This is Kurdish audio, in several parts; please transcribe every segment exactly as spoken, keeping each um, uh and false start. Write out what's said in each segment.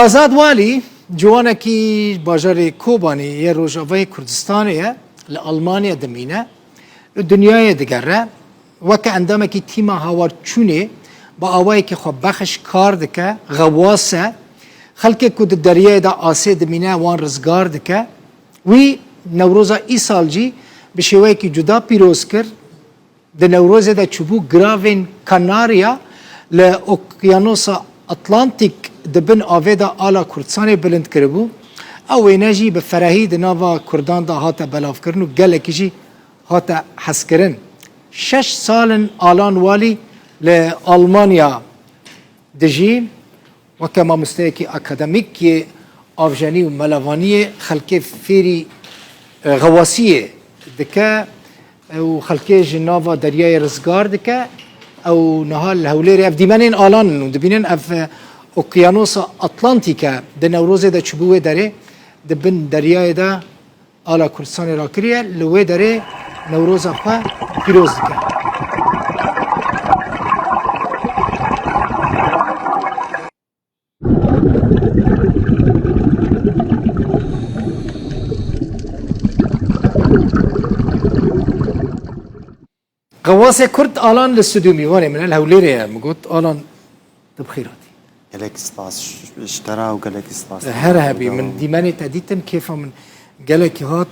Azad Walî, ciwanekî bajarê Kobanê yê Rojavayê Kurdistanê ye, li Almanya dimîne, li dinyayê digere, weke endamekî tîma hawarçûnê bi awayekî xwebexş kar dike, xewas e, xelkê ku di deriyayê de asê dimîne wan rizgar dike. Wî Newroza îsal jî bi şêweyekî cuda pîroz kir. Di Newrozê de çûbû giravên Kanarya li Okyanosa Atlantîk di bin avê de ala Kurdistanê bilind kiribû. Ew wêne jî bi ferehî di nava Kurdan de hate belavkirin û gelekî jî hate hezkirin. Şeş sal in Alan Walî li Almanya dijî, weke mamosteyekî akademîk yê avjenî û melevaniyê xelkê fêrî, e, xewasiyê dike û xelkê ji nava deryayê rizgar dike. Ew niha li Hewlêrê, ev dîmenên Alan in û dibînin ev, e, Okyanosa Atlantîk e. Di Newrozê de çûbû wê derê, di bin deryayê de ala Kurdistanê rakiriye, li wê derê Newroza xwe pîroz dike. Xewasê Kurd Alan li stûdyo mîvanê min e, li Hewlêrê ye. Min got, Alan, tu bi xêr hatî. Gelek spas ji te re û gelek spas. Here hebî, min dîmenê te dîtin, kêfa min gelekî hat.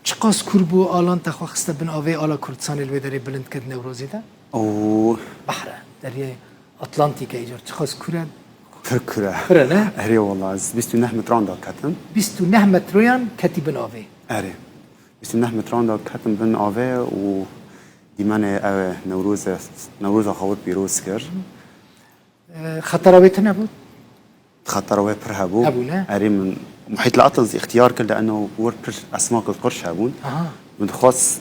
Çiqas kûr bû, Alan, te xwe xiste bin avê, ala Kurdistanê li wê derê bilind kir di Newrozê de? Û Behr e, Deryayê Atlantîk e, îcar çiqas kûr e? Pir kûr e. Pir e, ne? Erê wela, ez bîst û neh metran da ketim. Bîst û neh metroyan ketî bin avê? Erê. Bîst û neh metran da ketim bin avê û dîmenê ew e, Newroz e, Newroza xwe wir pîroz kir. E, xetera wê tune bû? Xetera wê pir hebû. Hebû, ne? Erê, min Muhît Latins îxtiyar kir, li eno wir pir esmak û qirş hebûn. Aha. Min dixwest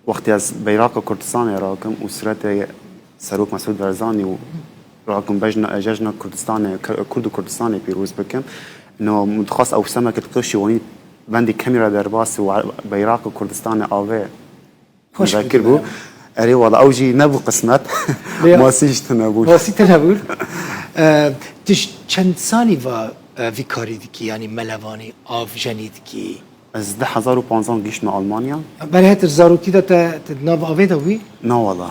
wextê ez beyraqa Kurdistanê rakim û sûretê Serok Mesûd Barzanî û rakim bejna, cejna Kurdistanê, Kurd û Kurdistanê pîroz bikim. No, min dixwest ew semekê li piştî wanî bendî kemî re derbas û beyraqa Kurdistanê avê Xweş vekir bû. Erê wala, ew jî nebû qismet. Lê Masî jî tune bû. Masî tune bû. E, tu ji çend salî va, e, vî karî dikî, yanî melevanî, avjenî dikî? Ez du hezar û panzdeh gihiştime Almanya. Berê tu zarokî de te, te di nav avê de bûyî? Na wala.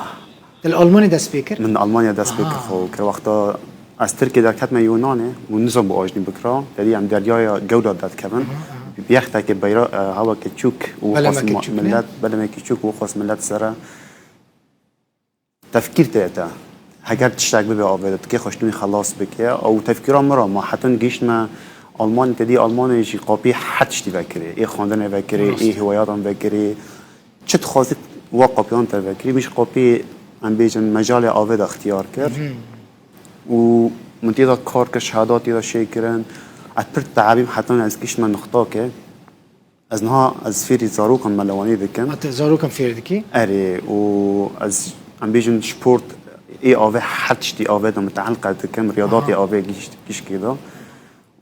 Tu li Almanya dest pê kir? Min li Almanya dest pê kir. Aha. Xwe kir. Wexta ez Tirkiye derketime Yunanê û nizam bû ajnî bikira. Derî em deryaya gewr de derdikevin. Aha, aha. Bi yextekê beyra, e, hewekê çûk û Belemekê wexwast çûk, ne? Millet, belemekî çûk û wexwast millet sere tefkîr tê te. Heger tiştek bibe avê de, tu kê xweştînî xelas bike. Ew tefkîra min re ma hetan gihiştime Almanya, te dî Almanya jî qapî her tiştî vekirê. Ê xwendinê vekirê, ê hêwayatan vekirê. Çi dixwazî wa qapiyan te vekirî, min jî qapiyê, em bêjin, mecalê avê de ixtiyar kir. Mhm. Û min tê de kar kir, şehada tê de çêkirin. Ez pir teebîm hetan ez gihiştime nuqtake. Ez niha, ez fêrî zarokan melewanî dikim. Ha, tu zarokan fêr dikî? Erê, û ez, em bêjin, sport ê avê her tiştî avê de miteelqe dikim, riyadatê avê gihişt-, gişkê de.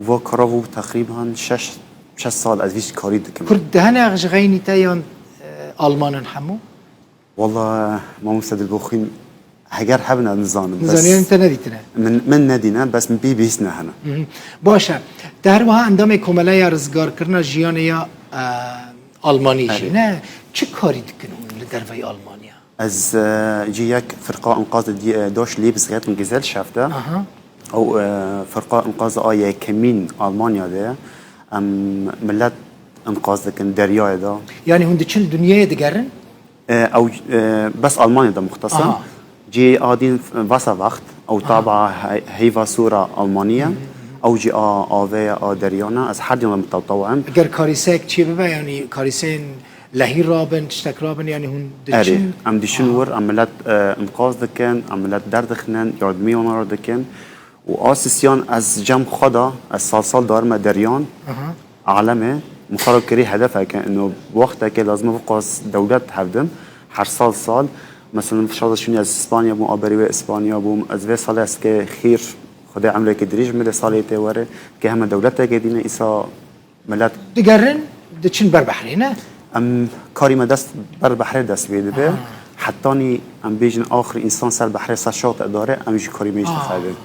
Va kara bû teqrîban şeş, şeş sal ez vî karî dikim. Kurd de hene ji xeynî te yan, e, Alman in hemû? Wala, mamoste Dilboxîn, heger hebin ez nizanim. Nizaniyan te nedîtine? Min, min nedîne, bes min pê bihîstine hene. Mhm. Baş e. Te her wiha endamê Komeleya Rizgarkirina Jiyanê ya, e, Almanî jî, ne? Çi karî dikin hûn li derveyî Almanya? Ez, e, cî yek firqa inqaz di, e, Deutsche Lebensrettungsgesellschaft de. Aha. Ew, e, firqa inqaz a yekemîn Almanya de ye. Em millet inqaz dikin deryayê de. Yanî hûn diçin dinyayê digerin? E, ew, e, bes Almanya de muxtes in. Aha. Cî a din Wasserwacht, ew taba he-, heyva sor a Almanî ye. Hı hı. Ew jî a avê ye, a deryan e. Ez her diyan de mutetewa im. Eger karîseyek çê bibe, yanî karîseyên lehî rabin, tiştek rabin, yanî hûn diçin? Erê, em diçin wir, em milet, e, inqaz dikin, em milet derdixinin, yardimî wan re dikin. Û a sisiyan ez cem xwe da, ez sal sal darime deryan, aha, alemê, min xwe re kirî hedefeke, ino wexteke lazim e biqas dewlet hevdim, her sal sal, mesela şaza şûnî ez Spanya bûm, a berî wê Spanya bûm, ez vê salê ez ke xêr, Xwedê emrekê dirêj bide, salê tê were, ke heme dewleteke dîne, îsa Milet digerin, diçin ber behrê, ne? Em karî me dest ber behrê dest pê dibe. Ha. Hetanî em bêjin axir însan ser behrê ser şat dare, em jî karî me jî dixebin.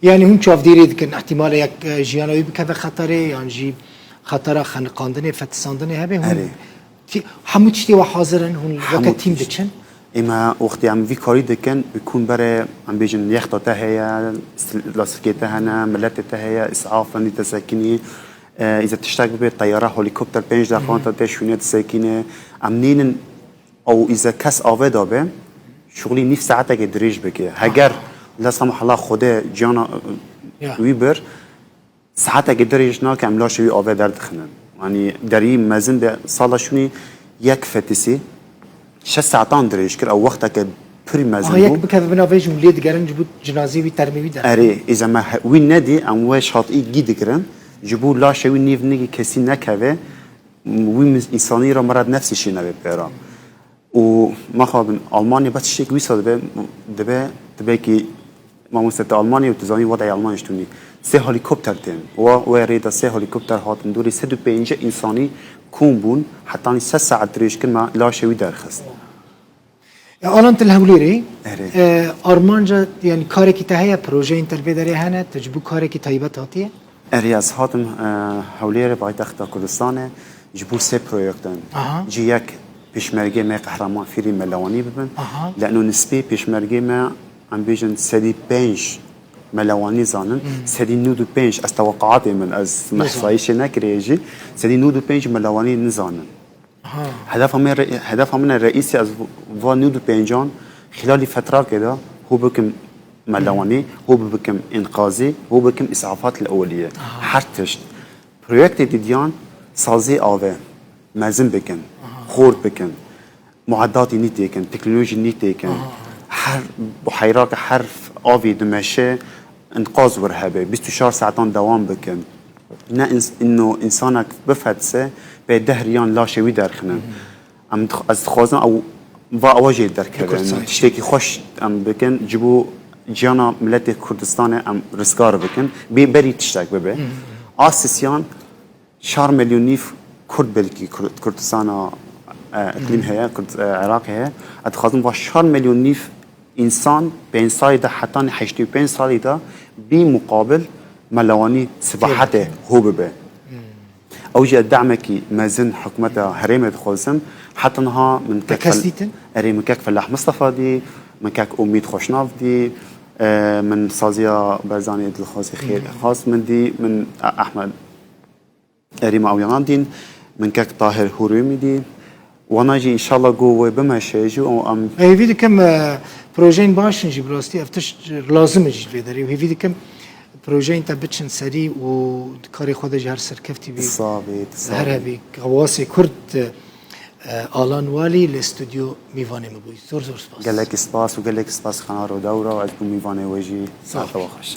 Yani hûn çavdêrî dikin, ihtimale yek, e, jiyana wî bikeve xeterê, yan jî xetera xeniqandinê, fetisandinê hebe, hûn Erê. tî-, hemû tiştê we hazir in, hûn Hemû weke tîm tişt. diçin? Ême wextê em vî karî dikin, bi kûn berê, em bêjin, yexta te heye, sil-, lastikê te hene, miletê te heye, îsafan dî te sekinî, e, îze tiştek bibe, teyara, helîkopter pênc deqan te te şûne disekîne. Em nînin ew îze kes avê de be, şuxulî nîv saetekê dirêj bike. Heger, la sema hela Xwedê ciyana, Ya. wî bir, saetekê dirêj nake, em laşê wî avê derdixinin. Yanî derî mezin be, sala şûnî yek fetisî, şeş saetan dirêj kir, ew wexteke pir mezin Aha, bû. yek bikeve bin avê jî hûn lê digerin, ji bo cinazê wî termê wî der. Erê, îze me he-, wî nedî, em wê şatî gî digirin. Ji bo laşê wî nîv nigî kesî nekeve, wî mis-, însanî re merad nefsî şîne vê pêra. Û mexabin, Almanya bes tiştek wîsa dibe, dibe, dibe ki mamoste te Almanya û tu zanî wedayê Almanya ji tunî. Sê helîkopter tên. Wa, wê rê de sê helîkopter hatin dorê sed û pêncî însanî kom bûn, hetanî sê saet dirêj kir me laşê wî derxist. E, Alan, tu li Hewlêrê, Erê. e, armanca, yani karekî te heye, projeyên te li vê derê hene, tu ji bo karekî taybet hatiye? Erê, ez hatim, e, Hewlêrê, paytexta Kurdistanê, ji bo sê proyektan. Aha. Cî yek, pêşmergê me qehreman fîrî melewanî bibin. Aha. Leno nispî pêşmergê me, em bêjin, sedî pênc melewanî zanin. Hmm. Sedî nod û pênc, ez teweqaatê min, ez Nizanim. mehsayîşê nekiriye jî, sedî nod û pênc melewanî nizanin. Aha. Hedefa me re-, hedefa min e reîsî, ez va nod û pêncan xîlalî fetrakê de hû bikim melewanî, hû bikim înqazî, hû bikim îsafat li ewelî ye. Aha. Her tişt. Proyektê didiyan sazî avê mezin bikin, Aha. xort bikin, muaddatî nî têkin, teknolojî nî têkin. Aha. Her buheyra ke her avî dimeşe, înqaz wir hebe, bîst û çar saetan dewam bikin. Ne ins-, ino însanek bifetise, pê deh riyan laşê wî derxinin. Em dix-, ez dixwazim ew va ewa jê derkeve. Kurd sahî. Tiştekî xweş em bikin, ji bo ciyana miletê Kurdistanê em rizgar bikin. Bê berî tiştek bibe. Asisyan çar milyon nîv Kurd belkî Kur-, Kurdistana, e, iklîm heye, Kurd, e, Iraqê heye. Ez dixwazim va çar milyon nîv însan pênc salî de hetanî heştê û pênc salî de bî muqabil melewanî sibahetê hû bibe. Ew jî ez demekî mezin hikûmeta herêmê dixwazim. Heta niha min Te kek kes fel-, dîtin? Erê, min kek Felah Mistefa dî, min kek Umîd Xweşnav dî, e, min saziya Berzanê Dilxwazî Xêr Xas min dî, min, e, Ehmed Erî me awyanan dîn, min kek Tahir Hûrûmî dî. Wana jî înşallah go wê bimeşe jî û em Hêvî dikim, e, projeyên baş in jî, bi rastî ev tişt lazim e jî li vê derê. Û hêvî dikim projeyên te biçin serî û di karê xwe de jî her serkeftî bî. Ti sax bî, ti sax Her bî. hebî. Hewasê Kurd, e, Alan Walî li stûdyo mîvanê min bûyî. Zor zor spas. Gelek spas û gelek spas Xena Rodawra, ez bûm mîvanê we jî. Sağ ol. Saete we xweş.